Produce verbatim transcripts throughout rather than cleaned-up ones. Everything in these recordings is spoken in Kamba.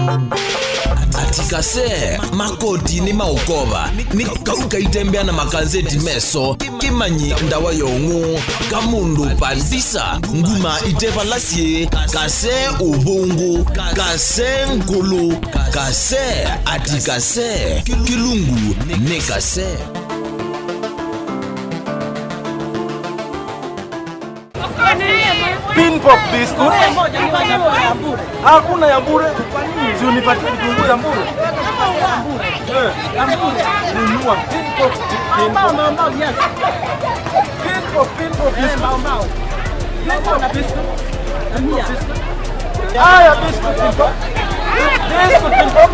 Ati kase, makoti nĩ maũkova, nĩ kau kaitembea na makazeti meso, kĩmanyi ndawa ya ũng'ũ, kamũndũ pandisa, nguma ite vala syĩ, kase ũvũngũ, kase ngũlũ, kase, ati kase, kĩlungu nĩ kase. Pin pop biscuit. Hakuna ya bure. Si unipatie kitunguu ya bure. Eh. Nunua. Pin pop. Pin pop. Pin pop, pin pop biscuit. Pin pop biscuit. Pin pop biscuit. Haya, biscuit pin pop. Biscuit pin pop.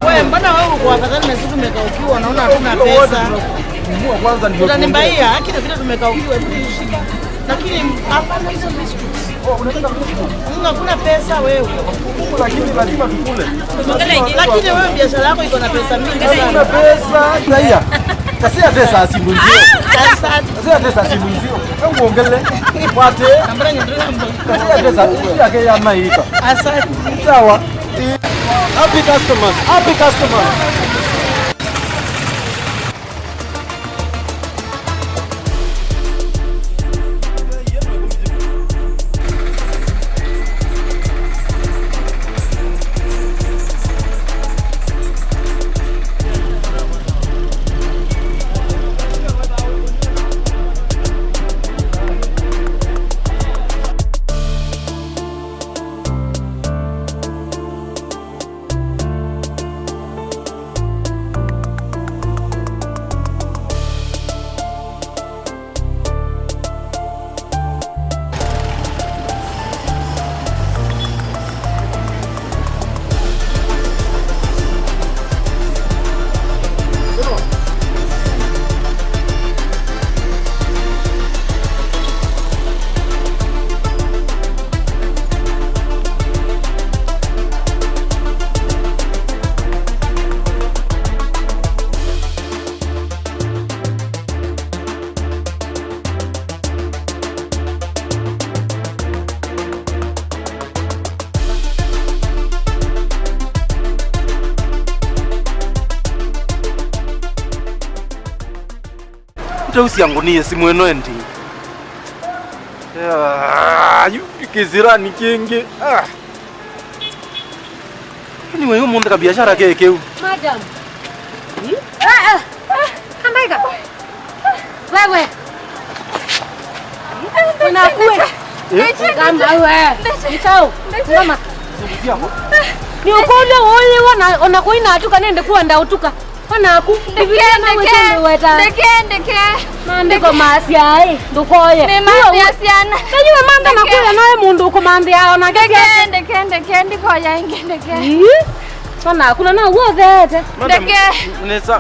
Wewe, mbona wewe uko afadhali na sisi tumekaukiwa, naona hatuna pesa. Kwanza ndio. Utanibaia, haki na vile tumekaukiwa, hebu nishike. Lakini hapana hizo biscuits. Oh, unataka biscuits? Mm, hakuna pesa wewe. Lakini lazima tukule. Lakini wewe biashara yako iko na pesa mingi sana. Hakuna pesa. Raia. Kasia pesa sindu nzio. Asante. Kasia pesa sindu nzio. Hebu ongele. Wate. Kasia pesa. Usi yake ya maika. Asante. Sawa. Happy customers. Happy customers. Utausya ngũnie simu ĩno endi. Ah, yu kĩsirani kĩngĩ. Ah. Anyway, ũmũnthĩ kabiashara ke kĩu. Madam. Hmm? Ah, ah, ah, Kamaiga. Wewe. Unakue. Eh? Kama wewe. Mchao. Ngoma. Nĩ ũkũlyo ũyĩ wana ona kuina atuka nende kuenda utuka. Onaku, Bibilia no wĩsũmbĩweta. Ndeke, ndeke. Maandĩko masya ĩ, ndũkoye. Nĩ maandĩa syana. Kayuwe manda na kuya nawe mũndũ ũkũmanthĩa ona ndeke, ndeke, ndeke, ndikoya ĩngĩ, ndeke. Ii. Onaku na no ũtheete. Ndeke.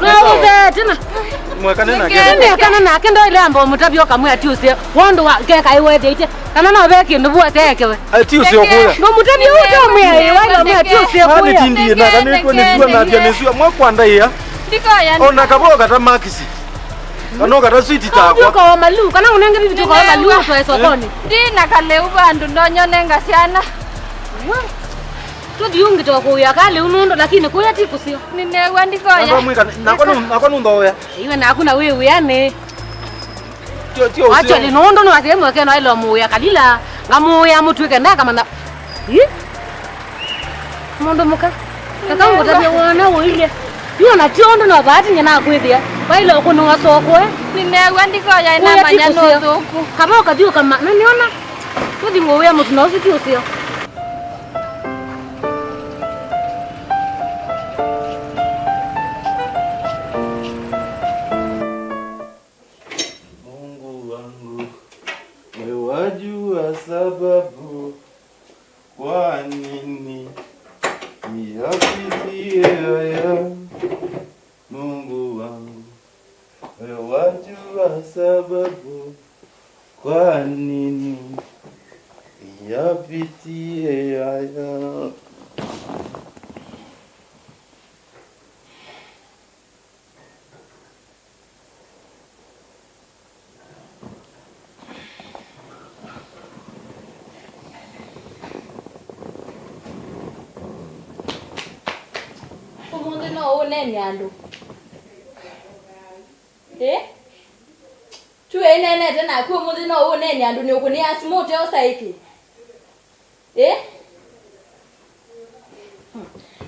No ũtheete na. Mwekane nake. Ndeke. Ndekana nake ndoile amba mũtavyo kamwe ati ũsye. Wondũ wa keka iwethĩte. Kana no ve kĩndũ vuote ekewe. Ati ũsye ũkũya. Ndũmũtavyo ũte ũmwĩa ĩ, waila ũmwĩa ati ũsye ũkũya. Tindie na kana nĩtwa nĩsua na tia nĩsua mwa kwa ndaia. Ndikoya. Ona kabo kata makisi. Kana kata switi takwa. Kwa malu, kana unenge bibi kwa malu kwa sokoni. Ndi na kaleu vandu ndonyone ngasiana. Tuthi ungi to kuya kaleu nundu lakini kuya ti kusio. Ninewa ndikoya. Nako nundoya. Iwe naku na wiwiane. Tio, tio, actually, nũndũ nĩwasĩe mweke no aile mũũya kalila, ngamũũya mũtw'ĩke ndakamanya. Ĩ? Mũndũ mũka. Kaka ngũtavya wana ũilye. Yu ona ti ũndũ no vaati nyina akwĩthĩa. Waile ũkũnũa sokwe. Ninewa ndikoya ĩnamanya nũthũku. Kava ũkathi ũkama. Na nĩona. Tũthi ngũũya mũtino ũsu ti ũseo. Mungu wangu, wewe wajua sababu kwa nini niyapitie haya. Mungu wangu, wewe wajua sababu kwa nini niyapitie haya. Ũmũnthĩ no ũneene andũ. Ĩ? Twĩneenete naku ũmũnthĩ no ũneene andũ nĩũkũnĩa simũ ũteosa ĩkĩ. Ĩ?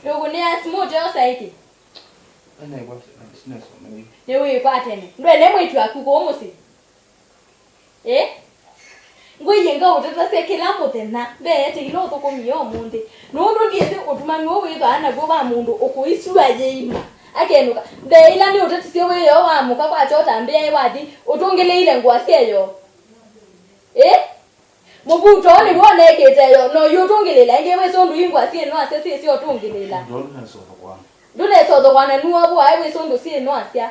Nĩũkũnĩa simũ ũteosa ĩkĩ. Nĩwĩkwatene. Ndwene mwĩĩtu waku kũũ mũsyĩ. Ĩ? Ngwĩie ngaũtetasya kĩla mũthenya, mbeete ila ũthũkũmie ũmũnthĩ. Nũndũ ndyĩsĩ ũtumanu ũũ wĩthwaa naw'o wa mũndũ ũkũisua yĩima, akenũka. Mbee ĩla nĩũtetisye wĩoo wa mũka kwakya ũtambĩae wathi ũtũngĩlĩile ngũa syeyo. Ĩ? Mũvuto ũũ nĩw'o ũnekĩte yo, na ũyũ ũtũngĩlĩla ĩngĩ wĩsĩ ũndũ ingũa syĩnwasya syĩsya ũtũngĩlĩla. Ndũnesa ũthũkũana. Ndũnesa ũthũkũana nũovũae wĩsĩ ũndũ syĩnwasya.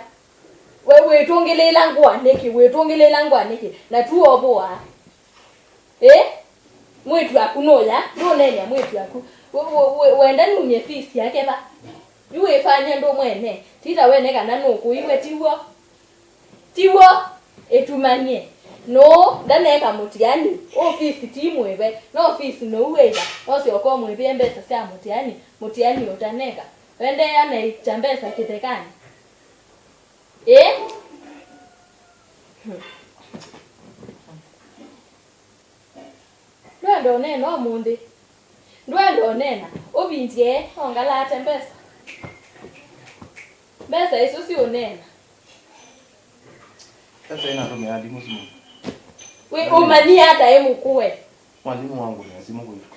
We wĩtũngĩlĩĩla ngũa nĩkĩ? Wĩtũngĩlĩĩla ngũa nĩkĩ? Na tu ovũaa. Ĩ? Mwĩĩtu waku nũya, ndũneenya mwĩĩtu waku. We, we, we, wenda numye fees yake va? Yu wĩfanye ndũmwene. Tita wene kana nũkũiwe, tiw'o? Tiw'o? Ĩtumany'e. Nũũ ndaneka mũtiani? Ũ fees ti mwĩve. No fees nũu wĩva? Nosyoka ũmwĩvĩe mbesa sya mũtiani, mũtiani ũtaneka. Wendeea na ĩkya mbesa kĩthekanĩ. Ĩ? Ndwenda ũneena ũmũnthĩ? Ndwenda ũneena? Ũvindye, no ngalate mbesa. Mbesa isu siũneena. Sasa ĩnatũmĩa ndimũ simũ. Wĩ ũmanyie ata ĩ mũkũe? Mwalimũ wangũnĩa simũ kwĩtũ.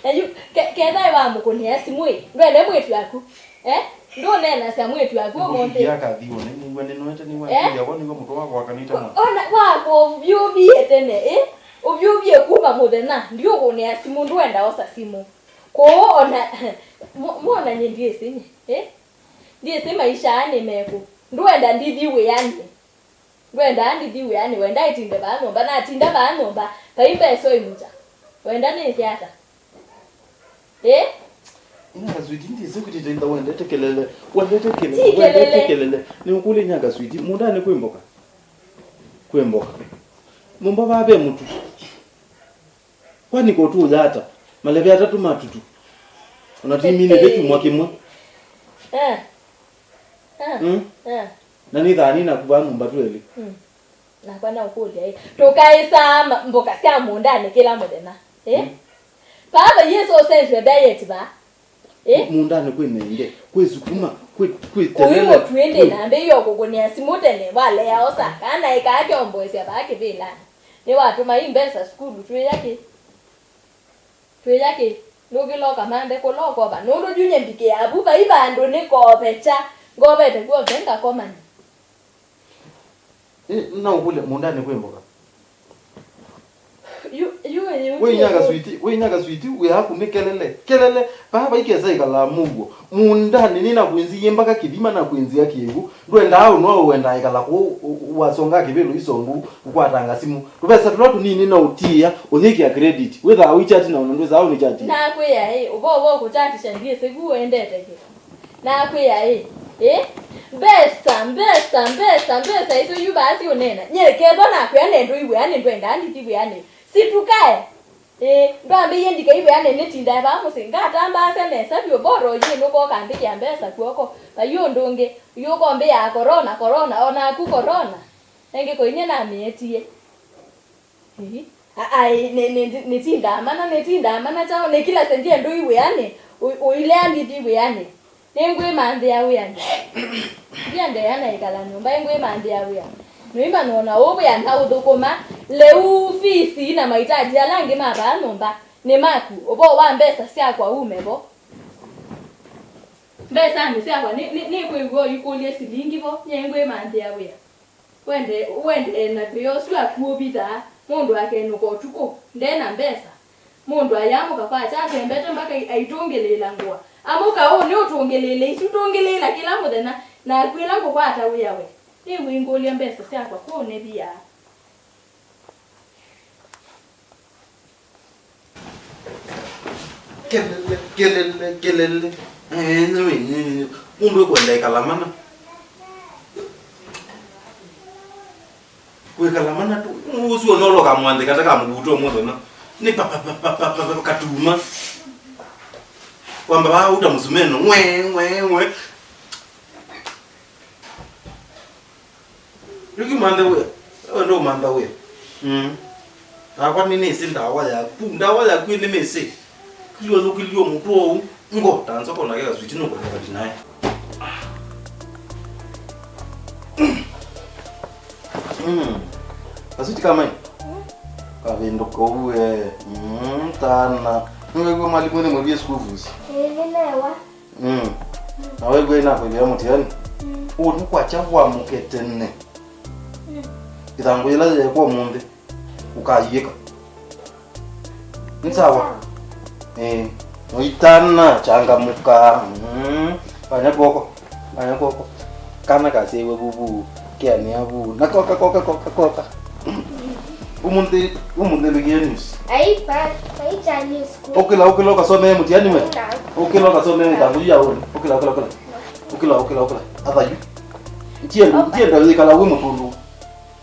Na yu, ke-, ketha ĩ wamũkũnĩa simũ ĩ, ndwende mwĩĩtu waku? Eh? Ndũneenasya mwĩĩtu waku ũmũnthĩ? Ngũthikia kathiũnĩ, nĩw'a nĩnoete, nĩw'a Eh? Nĩw'a nĩw'a mũtwe wakwa wakanĩte mwa. Ona, wakwa ũvyũvie tene, ĩ? Ũvyũvie kuma mũthenya, ndiũkũnĩa simũ, ndwenda osa simũ. Kũũ ona, mo-, mona nye ndyĩsĩ nye, ĩ? Ndyĩsĩ maisha aa nĩ mekũ. Ndwenda ndithi wĩanĩ. Ndwendaa ndithi wĩanĩ, wendaa ĩtinde vaa nyũmba. Natinda vaa nyũmba, vai mbesa ũimukya. Wenda nĩke ata? Ĩ? Ina kaswiti ndĩsĩ kwĩtĩtĩla wendete kelele, wendete kelele, Ti kelele. Wendete kelele. Nĩũkũlye nya kaswiti, mũndanĩ kwĩ mboka? Kwĩ mboka. Nyũmba vaa ve mũtu. Kwani kũtũũya ata? Maleve atatũ ma tutu. Ona tũiminĩte kyumwa kĩmwe. Eh. Eh. Mm? Eh. Na nĩ thani naku vaa nyũmba twelĩ. Mm. Nakwa naũkũlya ĩ. Tũkaĩsaa ma-, mboka sya mũũndanĩ kĩla mũthenya. Eh? Mm. Vaa vaiĩ so central diet vaa. Eh? Mũũndanĩ kwĩ nenge, kwĩ sukuma, kwĩ, kwĩ ũĩ terere, mũtu ĩndĩ kwĩ nambĩĩie ũkũkũnĩa simũ tene, walea osa, kana ĩkaa kyomboesya vaa kĩvĩlanĩ. Nĩwatũma i mbesa sukulu, twĩya kĩ? Twĩya kĩ? Nũkĩla ũkamanthe kũla ũkova. Nũndũ yu nye mbikĩaa vu, vai vandũ nĩkovekya, ngovete kw'onthe ngakomany'a. Ĩ, no ũkũlye, mũũndanĩ kwĩ mboka? Yu, yu, yu, Wĩ inya kaswiti, wĩ inya kaswiti, wĩ aku nĩ kelele, kelele. Vaa vaikesa ĩkalaa mũuo. Mũũndanĩ nĩnakwĩnzĩie mbaka kĩthima na kwĩnzĩa kĩw'ũ. Ndwendaa ũnwa ũendaa ĩkala kũu, ũ-, ũ-, wasongaa kĩvĩlo isongu, ũkwatanga simũ. Tũvesa tũla tũnini na ũtiĩa, ũyĩkĩa credit. Wĩthaa ũichati na ona ndwĩsaa ũnĩchati. Nakwĩa ĩ, ũvoo wa kũchatisha ndyĩsĩ vu ũendete kĩ. Nakwĩa ĩ, ĩ, mbesa, mbesa, mbesa, mbesa isu yu vaa siũneena. Nye kethwa nakwĩa nendo iw'ĩanĩ ndwendaa ndithi wĩanĩ. Situkae. Ĩ, ndwambĩie ndikaiw'ĩanĩ nĩtindae vaa mũsyĩ. Ngatambaasya nesa vyũ, bora ũyĩnũka ũkambĩkĩa mbesa kw'oko. Vai ũndũ ũngĩ, ũyũka ũmbĩaa corona, corona, o naku corona. Ĩngĩ kũinyie namĩetie. Ĩĩ. Aa, ĩ, nĩ, nĩ, nĩtindaa mana, nĩtindaa mana kyaũ, nĩ kĩla se ndiendũi wĩanĩ, ũ-, ũilea ndithi wĩanĩ. Nĩngwĩmanthĩa wĩanĩ. Ndiendeea na ĩkala nyũmba, ĩngwĩmanthĩa wĩa. Nũimanya ona ũũ wĩa naũthũkũma, lĩu fisi na maitaji ala angĩ ma vaa nyũmba nĩ maku, ũvoo wa mbesa syakwa ume vo. Mbesanĩ syakwa, nĩ, nĩ, nĩkwĩw'a ũikũlye silingi vo, nyie ngwĩmanthĩa wĩa. Wende, wende na thĩa ũsu aku ũvithaa, mũndũ akenũka ũtukũ, nde na mbesa. Mũndũ ayamũka kwakya asembete mpaka ai-, aitũngĩlĩĩla ngũa. Amũka ũũ nĩ ũtũngĩlĩĩle isu, tũngĩlĩĩla kĩla mũthenya, naku ĩla ngũkwata wĩa we. Nĩwĩngũlya mbesa syakwa kũũ nĩviaa. Kelele, kelele, kelele. Mũndũ ekwenda ĩkala mana. Kwĩkala mana tu. Ũsu ona ũla ũkamwanthĩka ndakamũvuta ũmũthona. Nĩ pa, pa, pa, katuma. Kwamba vaa uta mũsumeno, ng'we, ng'we, ng'we. Rĩu kĩmantha wĩa. Ewe ndo mantha wĩa. Mm. Nakwa nĩ nĩsĩ ndawa yaku. Ndawa yaku nĩ mĩsĩ. Kĩlio nũkĩlio mũtwe ũu. Ngo, tanza kona keka switi nũkona kati naye. Mm. Kaswiti kamai. Kavĩndũka ũu, eh. Mm, tana. Nĩwĩw'a mwalimũ nĩ mwĩvie school fees? Ĩĩ, nĩnewa. Mm. Na waigua ĩnakwĩvĩa mũtiani? Mm. Ũu nĩ kwakya wamũke tene. Mm. Ĩthangũ yĩla yeekwa ũmũnthĩ, ũkayĩka. Nĩ sawa? Sawa. Eh, noitana changamũka. Mm. Fanya kwoko. Fanya kwoko. Kana kasyaĩwe vuvu. Kĩanĩa vu. Na koka, koka, koka, koka. Ũmũnthĩ, ũmũnthĩ ndũkie news. Ai, pa, pa icha news ku. Ũkĩla, ũkĩla ũkasomee mũtiani we. Enda. Ũkĩla ũkasomee ĩtambũ yu ya ũnĩ. Ũkĩla, ũkĩla, ũkĩla. Ũkĩla, ũkĩla, ũkĩla. Athayu. Ntienda, ntienda wĩkala wĩ mũtũndũ.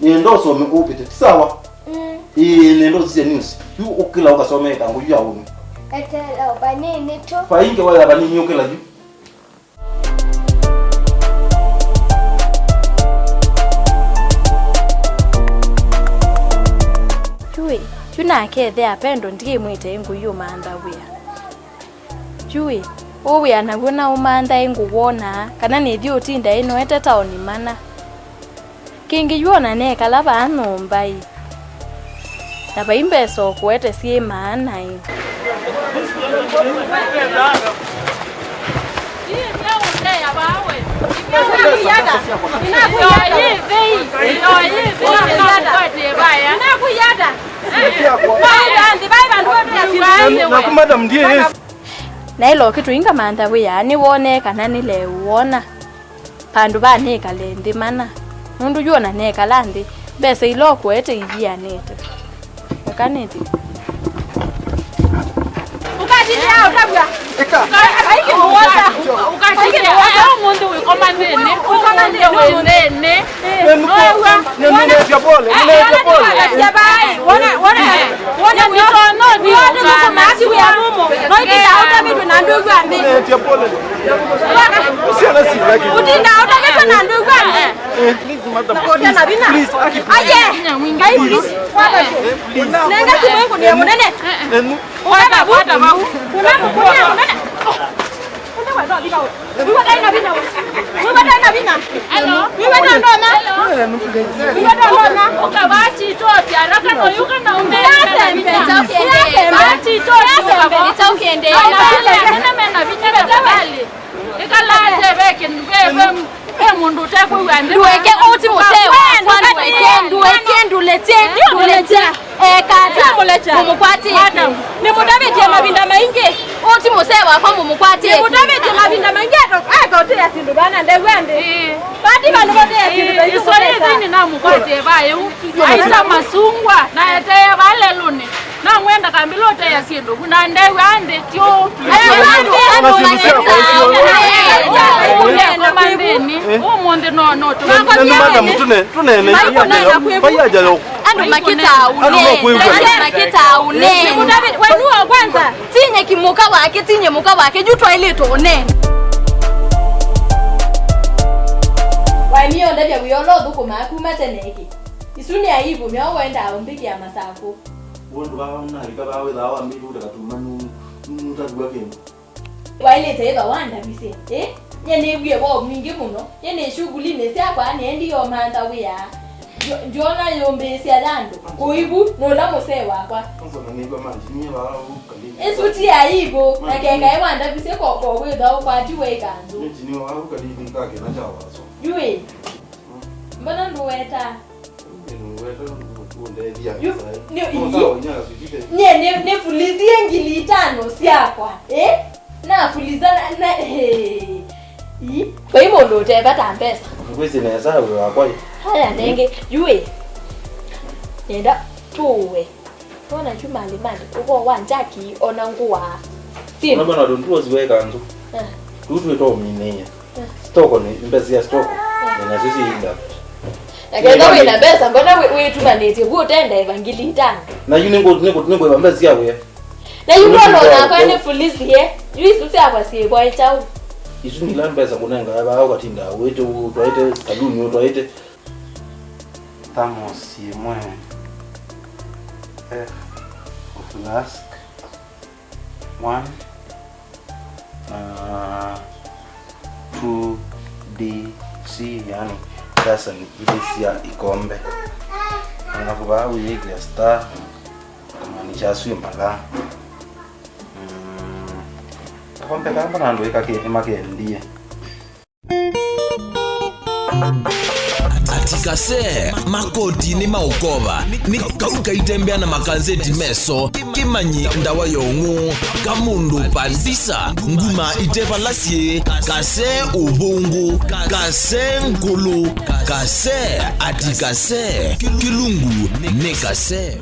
Nĩenda ũsome ũpĩte. Ti sawa? Mm. Ĩĩ, nĩenda ũsisye news. Yu ũkĩla ũkasomee ĩtambũ yu ya ũnĩ. Etela vanini tu. Vainge waya vanini ũkĩla yu. Yu ĩ, yu nake ĩthe apendo ndĩĩmwĩte ngũi ũmantha wĩa. Yu ĩ, ũũ wĩa naw'o naũmanthae ngũwonaa, kana nĩthi ũtinda ĩnoete taoni mana? Kĩngĩ yu ona nekala vaa nyũmba ĩ, na vai mbesa ũkũete syĩ maana ĩ. Naku madam ndiye yes. Na ĩla ũkĩtũinga mantha wĩa nĩwonee kana nĩleũwona. Vandũ va nĩkale nthĩ mana, nũndũ yu ona nekala nthĩ, mbesa ila ũkũete ivianĩte. Eka nĩthi. Ũkatindĩa ũtavw'a. Ĩka. Vai kĩndũ wosa. Ũkatindĩa. Vai kĩndũ wosa. Ũmũnthĩ wĩkoma nthĩnĩ. Ũkoma nthĩnĩ. Ũmũnthĩ wĩ nthĩnĩ. Nĩnũkũ-, nĩnũnetya pole, nĩnũnetya pole. Wona, wona, wona. Nĩtonya ũthi ũka. Wona nũkũmati wĩa mũmũ. No itinda ũtavĩtwe na ndũĩw'a nthĩ. Nũnetya pole. Syana sinaki. Ũtinda ũtavĩtwe na ndũĩw'a nthĩ. Eh, please, madam, please, please, aki, please. Aye. Please. Nenga simu yangu ni ya mũnene. Nenu. Kwata, kwata, vau. Kuna, kuna mũnene. Wĩw'a ndaĩ na vinya we. Wĩw'a ndaĩ na vinya. Hello. Wĩw'a ndandona. Hello. Wĩw'a ndandona. Ũka vaa Tito, tiaraka no yuka na ũmbe. Yasembeta. Yasembeta. Vaa Tito, yuka vaa. Nĩtaũkĩendee. Ana vale anene mena vinya tafadhali. Ĩkalate ve kĩndũ ve, ve, ve mũndũ ũtekwĩw'a nthĩ. Ndũeke ũti mũsee wakwa, ndũeke, ndũeke, ndũlete, ndũlete. Eka ata? Mũmũkwatĩe. Madam. Nĩmũtavĩtye mavinda maingĩ. Ũti mũsee wakwa mũmũkwatĩe. Nĩmũtavĩtye mavinda maingĩ ato-, atotĩa syĩndũ vana ndew'a nthĩ. Ĩĩ. Vati vandũ votĩa syĩndũ ta isu. Ĩsũlĩthini namũkwatĩe vaĩu. Aita masungwa na etee valelũnĩ. Namwenda kambĩla ũtĩa syĩndũ. Kuna ndew'a nthĩ tyo. Aya andũ, andũ makĩtaa. Ũmũnthĩ no, no, tũ- Nenu madam, tune-, tunene. Vai aja yo. Andũ makĩtaa ũnene. Andũ makwĩw'a. Andũ makĩtaa ũnene. Wenua kwanza. Tinye kĩmũka wake, tinye mũka wake, yu twaĩlĩtwe ũnene. Waimie ũndavya wĩa ũla ũthũkũmaa kuma tene ĩkĩ? Isu nĩ aivu, mĩao wendaa ũmbĩkĩa masakũ. Wondu vaa nalika vaa wĩthaa wambĩte ũtakatuma nu-, nu-, nũtavua kĩndũ. Waĩlĩte ĩtha wandavisye, ĩ? Nye nĩw'ie woo mwingĩ mũno. Nye nĩ shugulinĩ syakwa, nĩendie ũmantha wĩa. Ndyo-, ndyona yũmbĩĩsya ya andũ. Kũivu, nũla mũsee wakwa. Kwanza na nĩw'a manjinie vaa ũkalini. Ĩsu ti aivu, na kengae wandavisye koko wĩtha ũkwatiwe ĩkanzũ. Nĩnjinie vaa ũkalini kakena kya waso. Yu ĩ. Mbona ndũwetaa? Nye nĩ, nĩ, nĩvulizie ngili itano syakwa, ĩ? Navuliza na, na, ĩ. Ĩ? Vai mũndũ ũtevata mbesa. Ngwĩsĩ nesa wĩ wakwa ĩ. Haya, nenge, yu ĩ. Nenda tũwe. Wona yu mali mali, ũvoo wa Jackie, ona ngũa. Sim. Ona bana, don't close we kanzu. Eh. Tutu ito mineye. Stoko nĩ mbesa sya stoko. Nĩ nasyo syĩinda. Na ketha wĩ na mbesa, mbona wĩ-, wĩtumanĩtye vu ũtenda ĩva ngili itano? Na yu nĩngũ-, nĩngũ-, nĩngũĩva mbesa sya wĩa. Na yu ndona nakwa nĩ police ye. Yu isu syakwa syĩkwa ĩ kyaũ? Isu nĩ ila mbesa kũnengae vaa ũkatinda wĩte ũtwaĩte saluni ũtwaĩte. Thermos ĩmwe, eh, flask one, na two D C, yani dasani ilĩ sya ikombe. Alafu vaa wĩĩkĩa star, kumaanisha asu ĩ malaa. Mm. Kakombe kamba na andũ ĩkakĩ nĩmakendie. Ati kase, makoti nĩ maũkova, nĩ kau kaitembea na makanzeti meso, kĩmanyi ndawa ya ũng'ũ, kamũndũ pandisa, nguma ite vala syĩ, kase ũvũngũ, kase ngũlũ, kase, ati kase, kĩlungu nĩ kase.